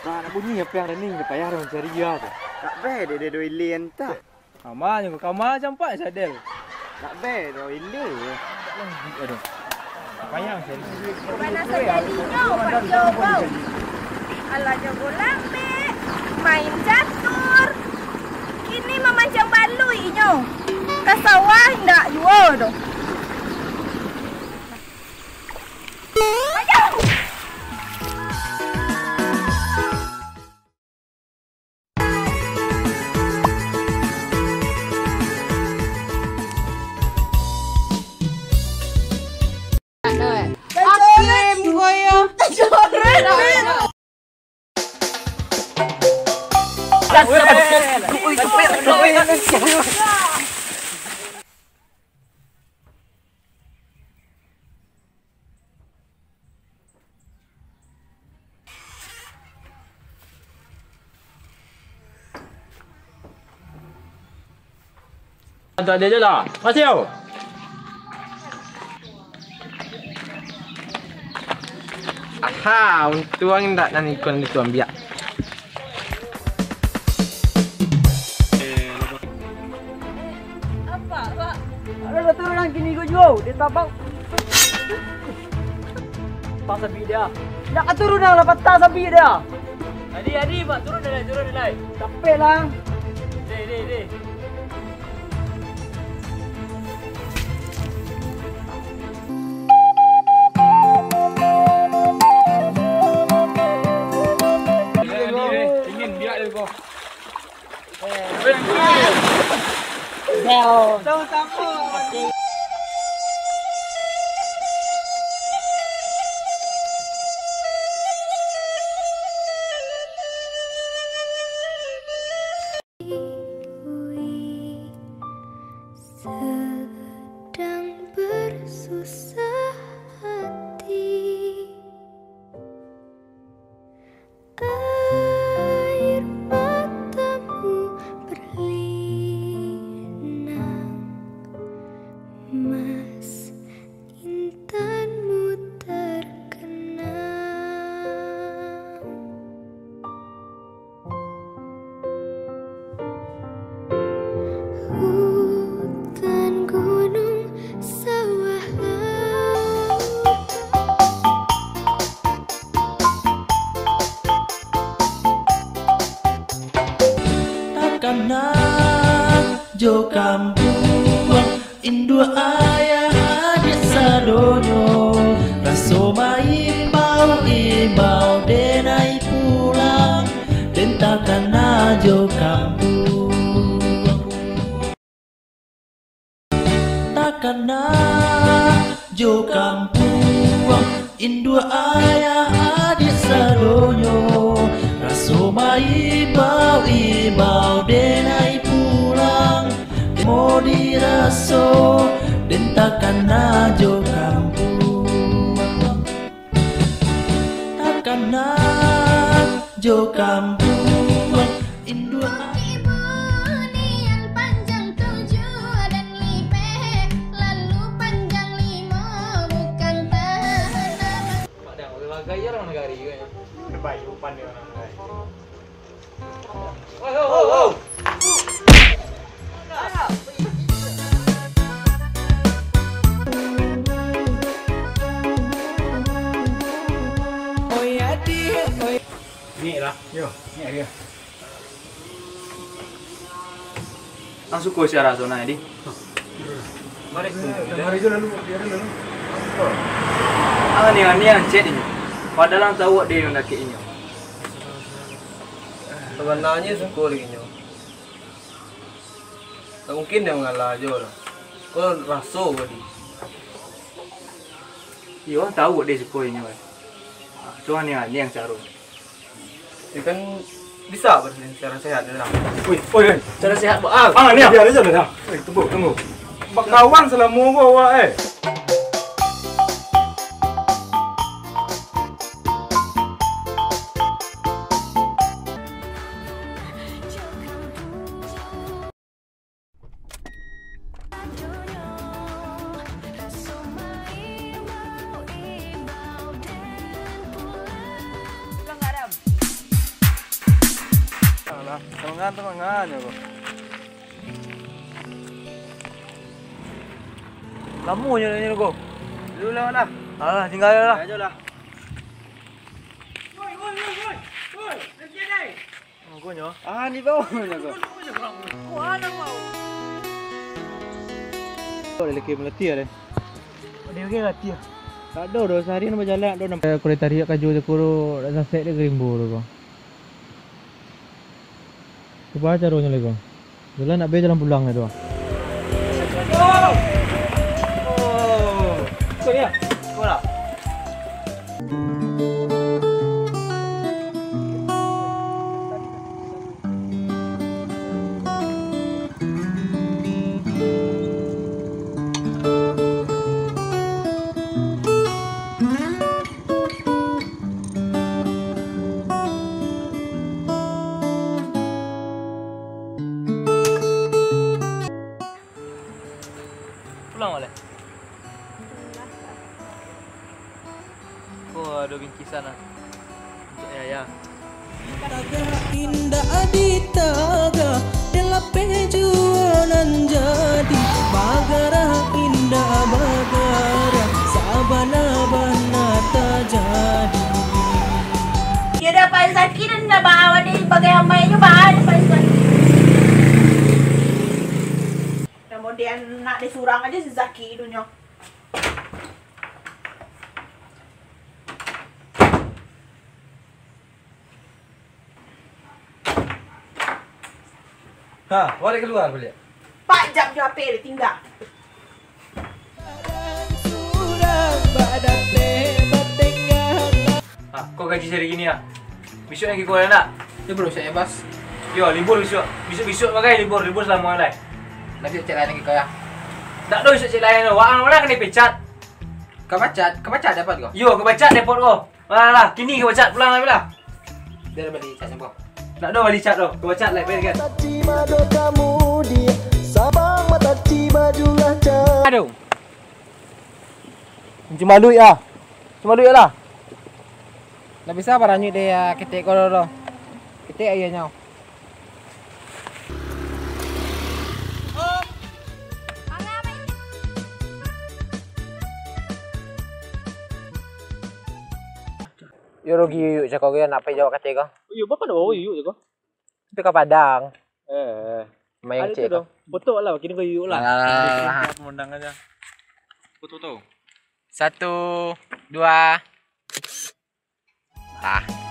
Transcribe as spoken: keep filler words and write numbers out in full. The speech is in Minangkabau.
Nak bunyi apo nan ado, payah urang mancari dia tu. Tak bae dek dia do ilen tak. Kama nyo, kama campak sadel. Tak bae do ilen. Aduh. Payah mancari. Mana sajadinyo, Pak Jogo? Alah, Jogo lambek, main catur. Kini mamancang baluik inyo. Ka sawah indak juo doh. Antak dia je lah. Masih tau. Aha, untuang indak nan ikon itu ambiak. Apo, Pak? Alah, lah turun ang kini ko juo, dia tabang. Patah sabik dia. Nak ka turun ang lah patah sabik dia. Adi, adi, Pak, turun dah, turun dah. Capek lah. Deh, deh, deh. Dingin, biak dia ko. Sedang bersusah hati. Air matamu berlinang, mas, intanmu terkenang. Hutan, gunung, sawah, lautan. Takana jo kampuang, induak ayah adiak sadonyo, raso maimbau-imbau denai pulang, den takana jo kampuang. Takana jo kampuang, induak ayah adiak sadonyo, raso maimbau-imbau denai pulang, mo diraso den takana jo kampuang. Takana jo kampuang, induak. Ibu nian panjang tujuah dan lipeh, lalu panjang limo, bukan tahan. Padang, bagai-bagai je urang nagari ko nyo. Bayu pandai urang nagari. Oi, ho, ho, ho. Oi, adi, oi. Ni lah. Yo, ni dia. Ang suko siara so nah, Di? Mari. Mari jo lalu, biaran lalu. Ang nian-nian cek inyo. Padahal ang tahu dek nan dakek inyo. Sabananyo suko dek inyo. Tak mungkin dia mangalah jo lah. Ko raso ko, Di. Iyo, ang tahu dek suko inyo. Ah, cuman nian-nian caro. Yo kan bisa baru secara sehat tu lah. Wih, oi, oi. Cara sehat buat ah. Ah, ni ah. Biar aja lah. Eh, tunggu, tunggu. Bakawan salamo ko awak, eh. Mangan tu mangan je ko. Lamonyo nak nyo ko. Dulu lah lah. Alah, tinggal lah. Ajo lah. Woi, woi, woi, woi. Woi, nanti dai. Angkonyo. Ah, ni bawah nyo ko. Kuana kau. Kau dah lagi melatih deh. Dia lagi latihan. Tak ada doh, seharian bajalan ada nampak. Kau dah tarik kajo je kuro, dah sasek dia gerimbo tu ko. Cubo caronyo lai ko. Jalan nak be jalan pulang tu. Pulang baliak. Ko ado bingkisan ah. Untuak Yaya. Tagak indak ditagak, dek lapeh juo nan jadi. Bagarah indak bagarah, sabana-bana tajadi. Iyo dah, Pak Zaki dah ndak baa dek bagai amai nyo, baa dek Pak Zaki. Kemudian nak disurang aja si Zaki idunyo. Ha, awak dah kalua baliak? Pak, jam jo H P dah tingga. Ha, ko gaji sahari kini ah. Bisuak nan kiko nak? Yo, bro, siap yo, Bos. Yo, libur bisuak. Bisuak-bisuak bagai libur, libur salamo lai. Lah bisuak cek lain lagi ko yo. Ndak ado bisuak cek lain tu. Wak ang lah kanai pecat. Ka pacat, ka pacat dapek ko? Yo, ka pacat dapek ko. Alah, kini ka pacat pulang lah, lah. Bia bali cat sampo. Ndak ado bali cat tu. Ka pacat lai, pai kan. Mata cima do kamu di Sabang, mata cima julah cat. Aduh. Kunci maluik ah. Kunci maluik lah. Ndak bisa baranyuik dek ketek ko doh. Ketek aia nyo. Yo rugi Yuyuk cako ge, nak pai jawab kato ko. Yo, bapa nak bawa Yuyuk cako? Tapi ka Padang. Eh. Main cek ko. Foto lah, kini ko Yuyuk lah. Alah. Pemandang aja. Foto tu. Satu, dua. Tah.